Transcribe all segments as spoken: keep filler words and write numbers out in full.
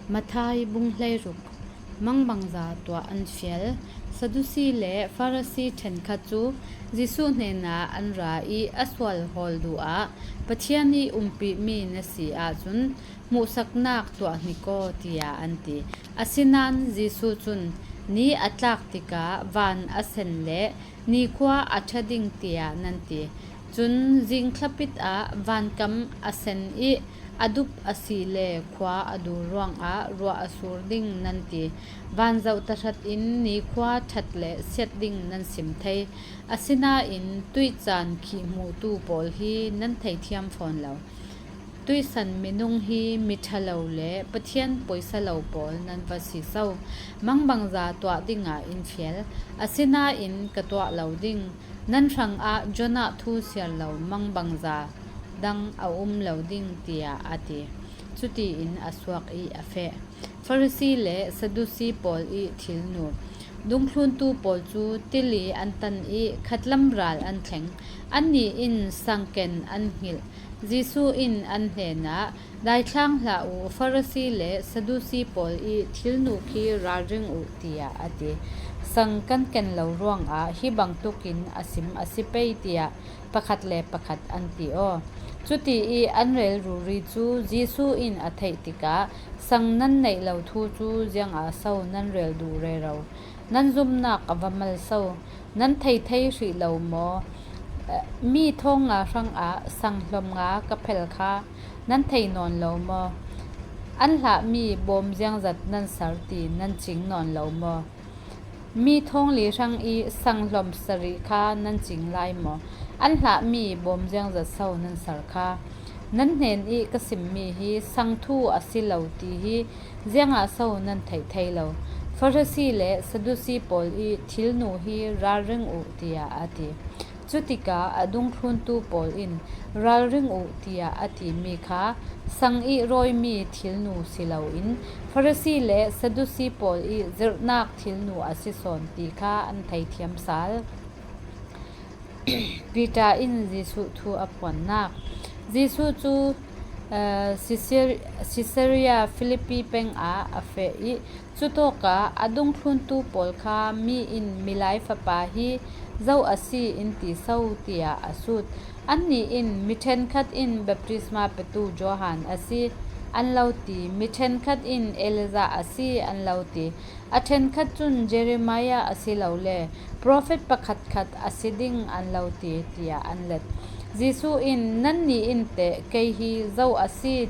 Matthai bung hleiruk. Mangbangza tuah an fial. Sadusi le Farasi ṭhenkhat cu Jesuh hnenah an ra i a sual hawl duh ah, "Pathian i umpimi na si ahcun hmuhsaknak tuah hnik aw," tiah an ti. Asinain Jesuh cun ni a tlak tikah van a sen le nikhua a ṭha ding tiah nan ti. Cun zing thlapit ah vankam a sen i a dup a si le khua a dur ruangah ruah a sur ding nan ti. Van zoh tahratin nikhua ṭhat le siat ding nan sim thei. Asinain tuih caan khih hmutu pawl hi nan theithiam fawn lo. Tuihsan minung hi miṭha lo le Pathian poisa lo pawl nan va si so. Mangbangza tuah dingah in fial, asinain ka tuah lo ding. Nan hrangah Jonah thu siar lo mangbangza dang a um lo ding, tiah a ti. Cutiin a suak i a feh. Farasi le Sadusi pawl i thilnu. Dungthluntu pawl cu tili an tan i khatlam ral an thleng. Annih in sangken an hngilh. Jesuh in an hnenah, "Daithlang hlah u, Farasi le Sadusi pawl i thilnu khi ralring u," tiah a ti. Sang kan ken lo ruangah hi bangtukin a sim a si pei, tiah pakhat le pakhat an ti aw. Cuti i an rel ruri cu Jesuh in a theih tikah, "Sang nan neih lo thu cu ziangah so nan rel duh rero? Nan zumhnak a va mal so. Nan thei thei hrih lo maw? Mi thong nga hrangah sang hlom nga ka phel kha nan thei nawn lo maw? An hlahmi bawm ziangzat nan ser ti nan cing nawn lo maw? Mi thong li hrang i sang hlom sarih kha nan cing lai maw? An hlahmi bawm ziangzat so nan ser kha? Nan hnen i ka simmi hi sang thu a si lo ti hi ziangah so nan theih thei lo? Farasi le Sadusi pawl i thilnu hi ralring u," tiah a ti. Cutikah a dungthluntu pawl in, "Ralring u," tiah a timi kha sang i rawimi thilnu si loin Farasi le Sadusi pawl i zirhnak thilnu a si sawn ti kha an theithiam sal. Peter in Jesuh thu a phuannak. Jesuh cu, eh, Caesar-, Caesarea Philippi peng ah a feh i, cutawkah a dungthluntu pawl kha mi in Milai Fapa hi zo a si in ti so, tiah a sut. Annih in, "Mi ṭhenkhat in baptisma petu Johan a si," an lo ti. "Mi ṭhenkhat in Elijah a si," an lo ti. "A ṭhenkhat cun Jeremiah a si lo le profet pakhatkhat a si ding an lo ti," tiah an let. Jesuh in, "Nannih in teh kei hi zo a si,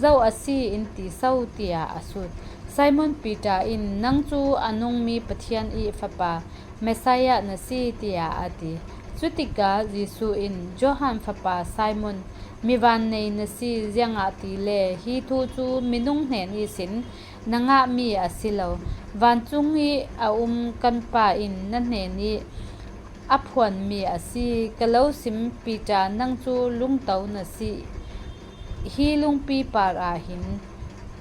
zo a si in ti so?" tiah a sut. Simon Peter in, "Nang cu a nungmi Pathian i Fapa, Messiah na si," tiah a ti. Cutikah Jesuh in, "Johan fapa Simon, mi vannei na si, ziangahtile hi thu cu minung hnen ihsin na ngahmi a si lo, vancung i a um kan Pa in na hnen i a phuanmi a si. Ka lo sim, Peter, nang cu lungto na si. Hi lungpi par ah hin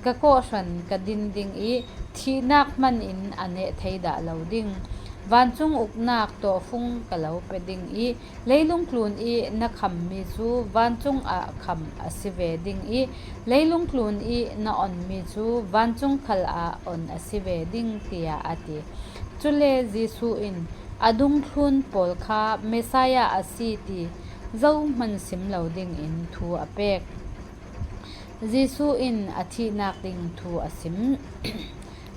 ka kawhhran ka din ding i thihnak hman in a neh thei dah lo ding. Vancung uknak tawhfung ka lo pe ding i leilung tlun i na khammi cu vancung ah kham a si ve ding i leilung tlun i na onmi cu vancung khal ah on a si ve ding," tiah a ti. Cule Jesuh in a dungthlun pawl kha Messiah a si ti zohhmanh sim lo dingin thu a pek. Jesuh in a thihnak ding thu a sim.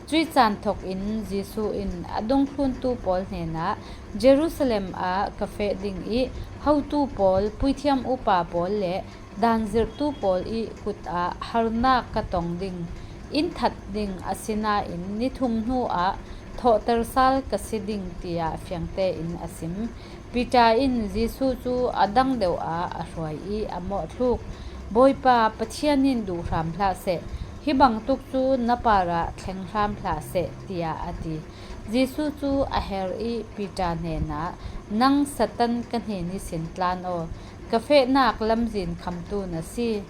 Cuih caan thawk in Jesuh in a dungthluntu pawl hnenah, "Jerusalem ah ka feh ding i hotu pawl, puithiam upa pawl le dan zirhtu pawl i kut ah harnak ka tong ding, in that ding, asinain ni thum hnu ah thawhter sal ka si ding," tiah fiang tein a sim. Peter in Jesuh cu a dang deuh ah a hruai i a mawhthluk. "Bawipa, Pathian in duh hram hlah seh, hi bangtuk cu na parah thleng hram hlah seh," tiah a ti. Jesuh cu a her i Peter hnenah, "Nang Satan, ka hnen ihsin tlan aw, ka fehnak lamzin khamtu na si.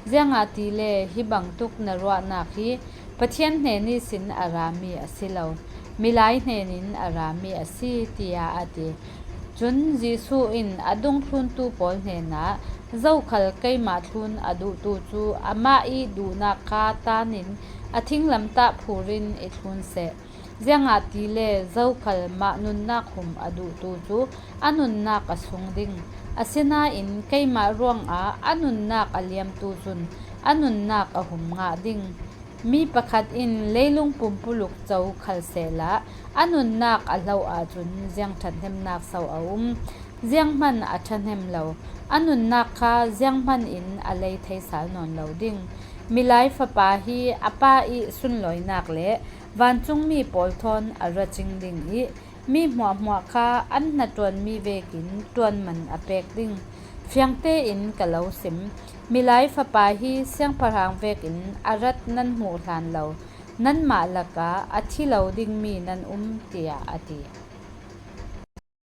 Ziangahtile hi bangtuk na ruahnak hi Pathian hnen ihsin a rami a si lo, milai hnenin a rami a si," tiah a ti. Cun Jesuh in a dungthluntu pawl hnenah, "Zokhal keimah thlun a duhtu cu amah i duhnak kha taanin a thinglamtah phurin i thlun seh. Ziangahtile, zokhal mah nunnak hum a duhtu cu a nunnak a sung ding. Asinain keimah ruangah a nunnak a liamtu cun a nunnak a hum ngah ding. Mi pakhat in leilung pumpuluk co khal sehla, a nunnak a hloh ahcun ziang ṭhathnemnak so a um? Zianghman a ṭhahnem lo, a nunnak kha zianghman in a lei thei sal nawn lo ding. Milai fapa hi a pa i sunlawinak le vancungmi pawl thawn a ra cing ding i mi hmuahhmuah kha an hnaṭuanmi vekin ṭuan man a pek ding. Fiangte in ka lo sim: Milai fapa hi siangpahrang vekin a rat nan hmuh hlan lo, nanmah lakah a thi lo dingmi nan um, tiah a ti.